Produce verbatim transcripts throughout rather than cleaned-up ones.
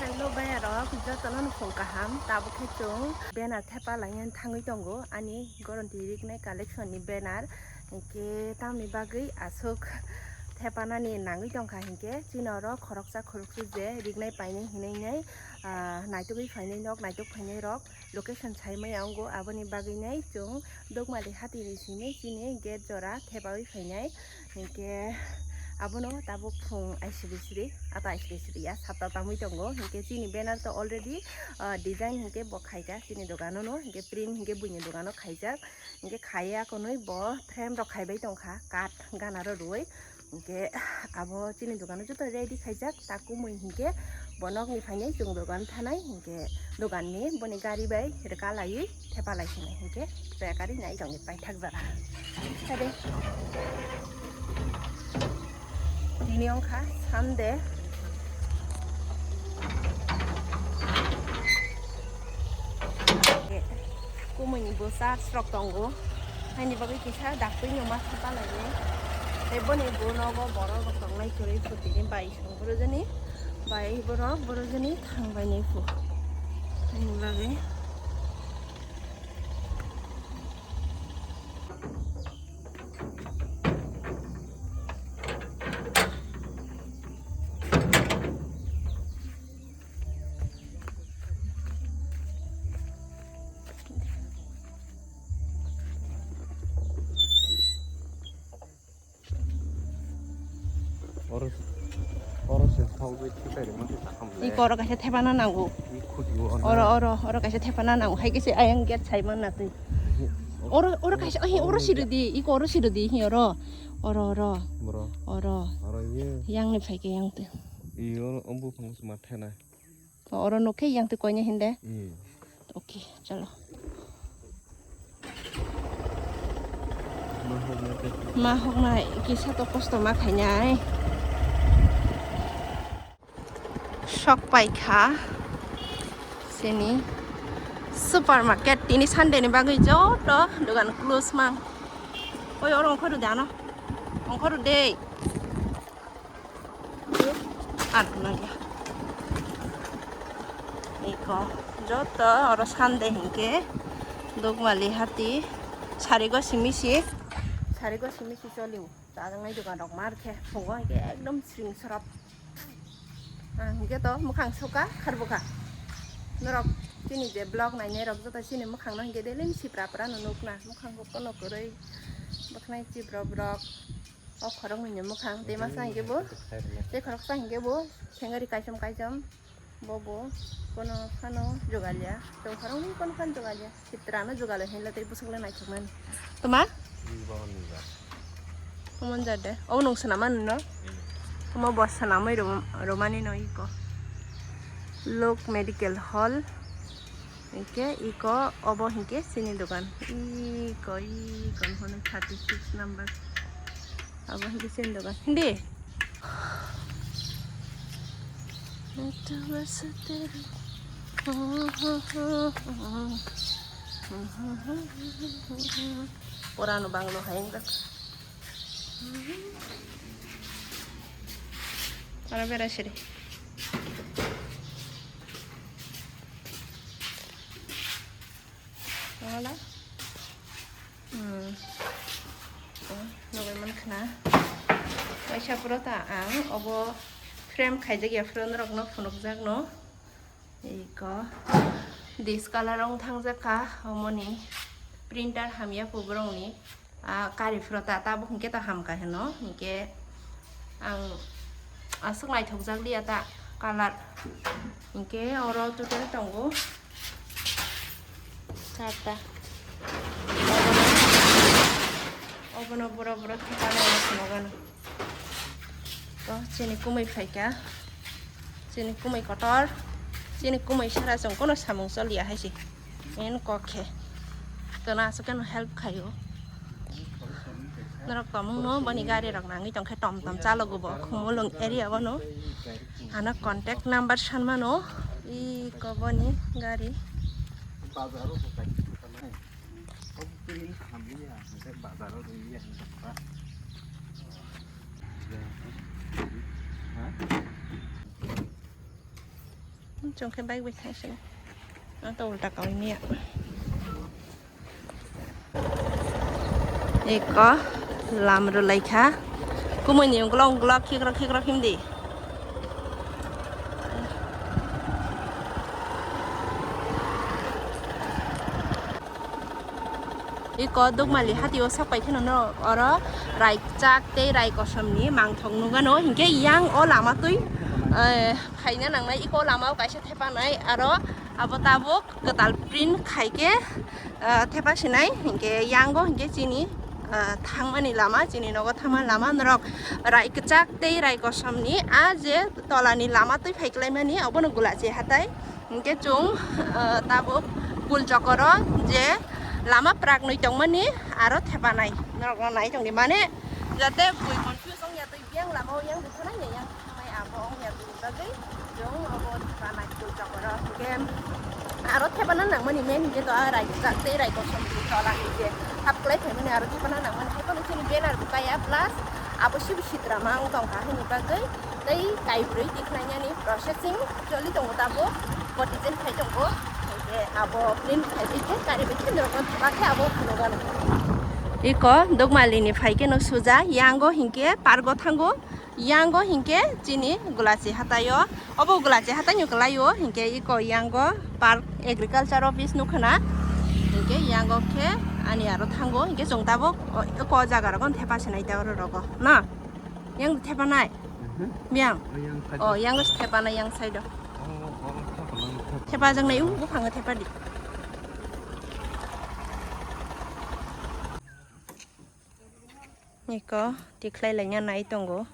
Hello bayarok, jotono nukhung kaham. Tabuk khe chwng banner thepa laina thangwi tongo, ani goronti rignai collection ni banner. Hinkhe tamni bagwi aswk thepanani nangwi tongkha hinkhe, chini oro khoroksa khoroksa je rignai painai hinwi nai, ah, naitugwi phainai nok, naituk phainai rok. Location saimaya wngo, aboni bagwi nai chwng Dukmali hatini simi chini gate jora thepawi phainai. Hinkhe abono tabuk phung aisiri siri, ata aisiri siri ya, sapta tamwi tongo. Hinkhe chini banner to already, ah, design hinkhe bo khaika chini dogano no, hinkhe print hinkhe buini dogano khaijak. Hinkhe khaiya konwi bo frame rok khaibai tongkha, kath gana rw rwwi. Hinkhe abo chini dogano joto ready khaijak, ta kumui hinkhe bo nokni phainai chwng dogan thanai, hinkhe doganni boni gari bai rwka laiwi thepa lai sinai, hinkhe chaya kari nai tongni paithak jora. Hade. Tini wngkha Sunday. Kumui ni bwsa srok tongo. Haini bagwi kisa daktui no ma thapa laio. Tei boni bo nogo borok rok tongnai kwrwi phu tini bai song borojani. Bai borok borojani thang bai nai phu. Haini bagwi. Oro, oro se thok bai thik khe rwma khe sakam le. Iko oro kaisa thepana nango. I khuti o. Oro, oro, oro kaisa thepana nango. Hai khe se ayang gate sai man na twi. Oro, oro kaisa, ahi, oro siridi, iko oro siridi, hi oro. Oro, oro. Bro. Oro. Oro ye. Yang ni phai khe yang twi. I oro ombu phang sma thena. Oro nukhe yang twi koine hinde. Hmm. Okay, chalo. Ma hoknai kisa to kosto ma khainai. Sok paikha sini supermarket tini Sunday ni bagwi joto dogan close mang. Oi oro ongkhoru de ano. Ongkhoru de. Ar nangya. Iko joto oro Sunday hinkhe Dukmali hati sarigo simisi, sarigo simisi choliu. Chajaknai dogan rok mar khe phungo hinkhe ekdom sring srop. Ang hinkhe to mukhang suka kharbukha. Norok chini je vlog nainai rok joto chini mukhang no hinkhe daily ni sipra pra no nukna, mukhang bo kono kwrwi bwkhnai chibrok brok. O khoroknwi ni mwkhang, tei masa hinkhe bo, tei khoroksa hinkhe bo, sengari kaichom kaichom, bo bo, kono phano jugalya, tei khoroknwi kono phano jugalya, sitra no jugalo hinla tei bwswk le naithokmani. Toma? Wi bo hwnwi ba. Tomon jade, o nung swnamani no? Hmm. Omo bo swnamwi rom-, romani no iko. Lok Medical Hall. Hinkhe iko obo hinkhe chini dogan. Iko, iko no hwnwi thirty six number. Abo hinkhe chini dogan. Hindi? Purano banglo hai wngjak. Aro berai siri. Wala. Hmm. Oh, nugui mankha na. Waisa pura ta ang obo frame khaijak ya, phuru norok no phunukjak no. Iko discolor wng thangjak kha, omoni printer hamya phu borokni. Ah, kari phuru ta tabuk hinkhe ta hamkha hino, hinkhe ang aswk naithokjak liya ta color. Hinkhe oro total tongo charta. Obono boro boro thepano phunukgano. To chini kumui phaikha, chini kumui kotor, chini kumui sara chwng kono samung choliya hai se. En kok khe. Tono aswk khe no help khaio. Norok tomung no boni gari rok nangwi tongkhe tom tom chalogo bo Khumulwng area o no. Ano contact number sanmano iko boni gari. Chwng khe bike bai thang sini. Ang to ulta kaui miya. Eko lam rwlai kha. Kumui ni ungkulok ungkulok khikrok khikrok himdi. Iko Dukmali hatio sak pai kheno no oro rai kwchak tei rai kosom ni mangthok nugano, hinkhe yang o lama twi, eh, phaina nangnai. Iko lama o kaisa thepanai, aro abo tabuk kwtal print khaikhe, eh, thepa sinai, hinkhe yango hinkhe chini, eh, thangmani lama, chini nogo thangmani lama norok rai kwchak tei rai kosom ni a je tolani lama twi phaiklaimani obono Gulachi hatai. Hinkhe chwng, ah, tabuk Gul Chokoro je lama prak nwi tongmani aro thepanai. Norokno nai tongdi mane jate bui confuse wngya twi biyang lama o yang thanai ya yang thanai abo wngya twi bagwi chwng obo thepanai Gul Chokoro. Hinkhe aro thepana nangmani main hinkhe to a rai jate rai kosom twi tola hinkhe hap klai phaimani aro thepana nangmani hai phano chini banner bo kaya plus abo sibo sitra ma wng tongkha hini bagwi. Tei kaibrwi tikhlainani processing choli tongo tabuk, cotizen khai tongo, hingke abo print khai bai khe kari bai khe norok thangma khe abo phunukgano. Iko Dukmali ni phai khe no suja, yango hingke park o thango, yango hingke chini Gulachi hatai o, obo Gulachi hatai ni kwlai o, hingke iko yango park agriculture office nukha na, hingke yango khe ani aro thango, hingke chwng tabuk o, iko jaga rogo thepa sinai ta oro rogo na. Yang thepanai? Mhm. Yang? Oh, yang side. Oh, yang thepanai yang side o. Oh, oh, thepanai, thepanai. Thepa jang nai, u, buphang o thepa di. Niko, tikhlai laina nai tongo.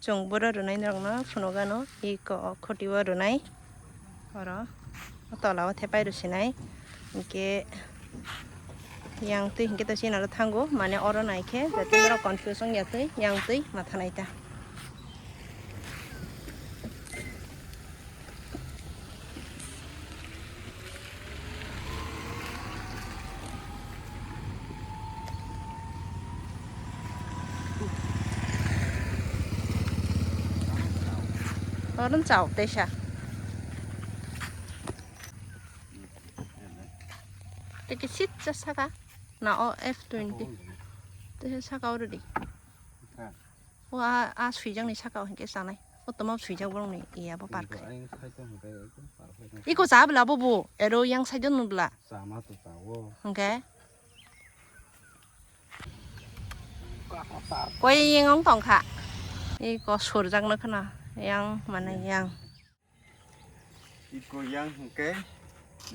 Chwng boro rwnai norokno phunukgano, iko khoti o rwnai. Oro o tola o thepai rw sinai, hinkhe yang twi hinkhe to chini aro thango, mane oro nai khe jate norok confuse wng ya twi yang twi ma thanai ta. Oro chao teisa. Tei kisit cha saka na o F twenty. Teisa saka oro di. O a, a swijak ni saka o hinkhe chanai. O toma swijak borok ni iya bo park. Iko cha bwla bo bo. Ero yang side o nw bwla. Hinkhe. Koi yang ong tong kha. Iko surjak no khna. Yang mana yang. Iko yang hwnkhe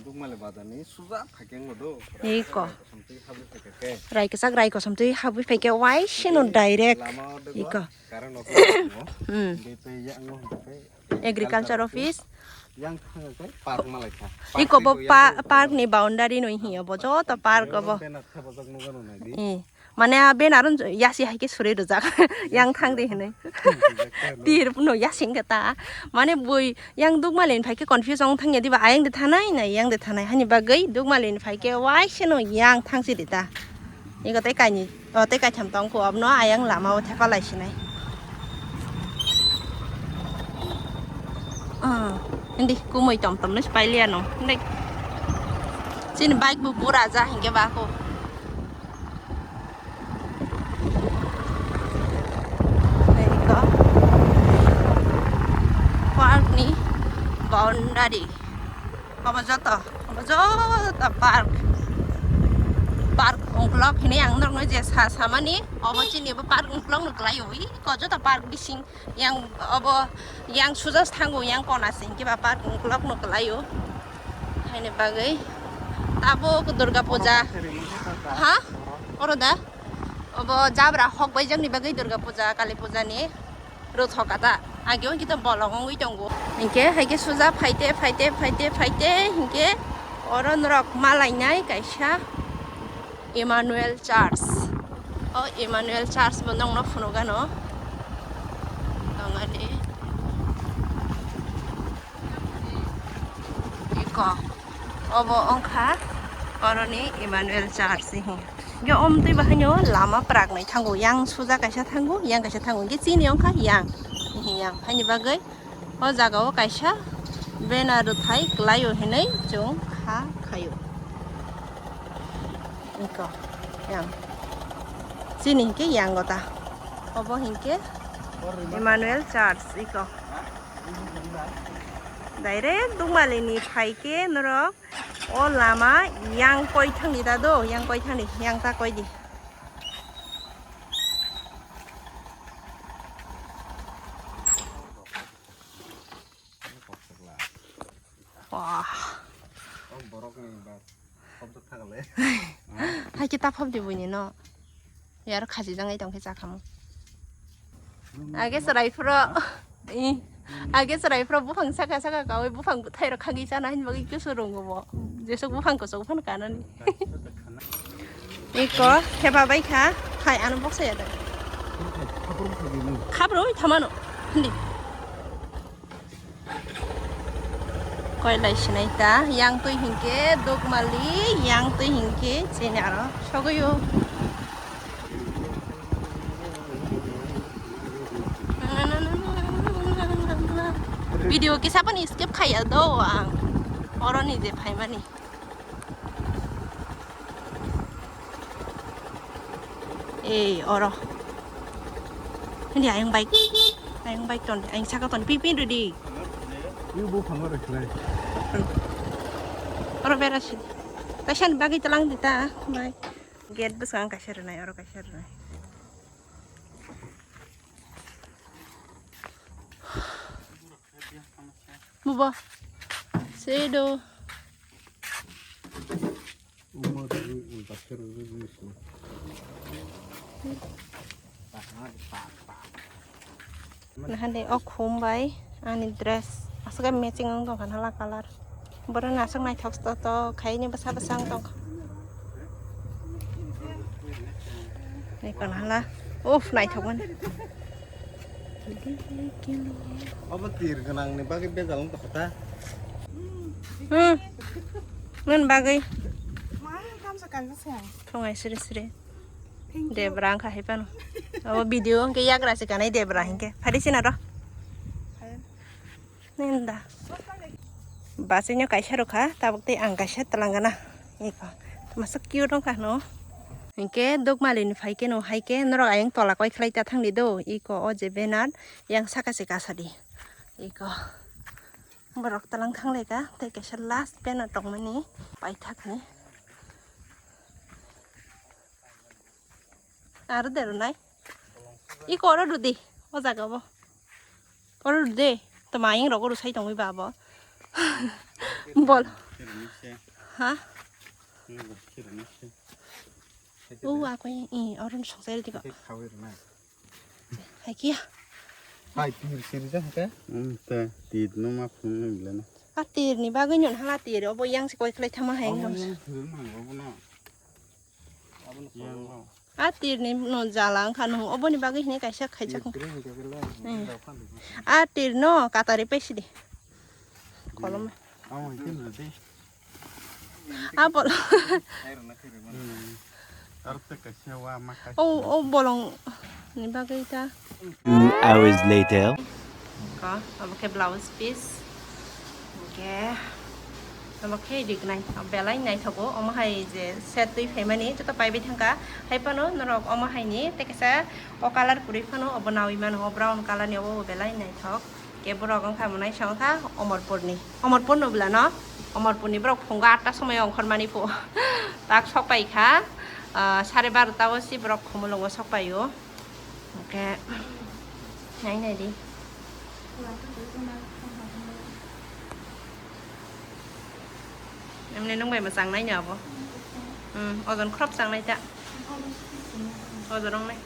Dukmali bazar ni suja phaikhe wngdo. Iko. Rai kwchak rai kosom twi habwi phaikhe. Rai kwchak rai kosom twi habwi phaikhe wai sino direct. Lama o dego, iko. Current office tongo. Hmm. Tei yang o hwnkhe agriculture office. Yang thangkhe park malaikha. Iko bo park ni boundary no hiyo bo joto park obo. Banner thepajak nukgo nai di. Eh. Mane a banner un yasi hai khe suri rwjak. Yang thang di hinwi. Tir no yasing khe ta. Mane bui yang Dukmali ni phai khe confuse ong thang ya diba, ayang de thanai na yang de thanai hani bagwi Dukmali ni phai khe wai se no yang thang si di ta. Iko tei kaini, o tei kaitham tong kho, abno ayang lama o thepa lai sinai. Ah, hindi kumui tom tom no pai liya no. Hindi. Chini bike bu pura ja hingke ba ko. Park ni boundary. Obo joto, obo joto park. Park ungkulok hinui ang norokno je sa samani, obo chini bo park ungkulok no kwlai o. Iko joto park bising. Yang obo yang suja thango, yang kona se hingke ba park ungkulok no kwlai o. Haini bagwi tabuk Durga Puja. Ha? Oro da? Obo jabra hok bai jakni bagwi Durga Puja, Kali Puja ni rwthok kata. Age o hingke to bolong wngwi tongo. Hingke haike suja phaite, phaite, phaite, phaite hingke oro norok malainai kaisa. Emmanuel Church. O Emmanuel Church bo nongno phunukgano. Tongani. Iko. Obo wngkha oroni Emmanuel Church hinwi. Hingke omtwi bahaino lama prak nai thango. Yang suja kaisa thango, yang kaisa thango. Hingke chini wngkha yang. Yang. Haini bagwi O jaga o kaisa banner rwthai kwlaio hinwi chwng kha khaio. Iko yang. Chini hinkhe yang gota. Obo hinkhe Emmanuel Church iko. Direct Dukmali ni phaikhe norok o lama yang koi thangdi ta do, yang koi thangdi, yang ta koi di. Wah. Hai kita phobdi buini no. Yar khaji jangai tongkhe chakhamu. Age chwrai phro. I. Age chwrai phro buphang saka saka kawi buphang bwthai rok khagwi chana hin bagwi kusu rungo bo. Jesuk buphang kuchuk phano kanani. Iko, khepa bai kha, khai ano boksa ya da. Khabroi thamano. Hindi. Koi lai sinai ta, yang twi hinkhe Dukmali, yang twi hinkhe chini aro sogoyo. Video kisa pani skip khaiya do ang. Oroni je phaimani. Ei, oro. Hindi ayang bike. Ayang bike ton, ayang saka ton, pipin ready. Ini bu phang oro khilai. Oro bera si. Tasan bagi telang dita, bye. Gate bwskango kaisa rwnai, oro kaisa rwnai. Mubo. Sedo. Nahande o khum bai ani dress aswk matching wng tongkha hala colour. Borok no aswk naithok to to khaini bwsa bwsa wng tongkha. Nai kono hala. Uff, naithok mani. Obo tir gwnang ni bagwi bejal wng tongkha ta. Hmm. Nini bagwi. Thungai siri siri. Debra wngkha hai phano. Obo video hwnkhe yagra se kanai Debra hinkhe. Phari sina ro. Nini da. Bus ino kaisa rwkha, tabuk tei ang kaisa twlang gana. Eko. Masa cute wngkha no. Hinkhe Dukmali ni phaikhe no haikhe norok ayang tola koi khlai ta thangdi do. Eko o je banner yang saka se kasa di. Eko. Borok twlang thanglaika tei kaisa last banner tongmani paithakni. Aro de rwnai. Iko oro rwdi. O jaga bo. Oro rwdi. Tama ayang rogo rwsai tongwi ba bo. Bol. Ha? O akoi i oro ni songsai rwdi ko. Hai kiya. Hai tir siri ja hake. Hmm, te tir no ma phun no bile na. A tir ni bagwi nyon hala tir obo yang se koi khlai thama hai no. A tir ni no jala wngkha no oboni bagwi hini kaisa khaijak. A tir no katari paisidi. Kolom. Abo. O, o bolong ni bagwi ta. Two hours later. Ko, abo khe blouse piece. Hingkhe abo khe rignai. Belai naithogo. Omo hai je set twi phaimani joto paibai thangkha. Hai phano norok omo hai ni tei kaisa o colour kwrwi phano obo nawi mano. O brown colour ni obo belai naithok. Ke borok wngkha mwnai sa wngkha Omorpurni. Omorpur no bwlano? Omorpurni borok phungo atta somoyo ongkhormani phu. Tak sokpai kha, ah, sare barota o si borok Khumulwngo sokpaio. Hwnkhe nai nai di. Emne nwng bai mwchang nai ni abo. Hmm, ojon khorok chang nai ta. Ojon wng nai.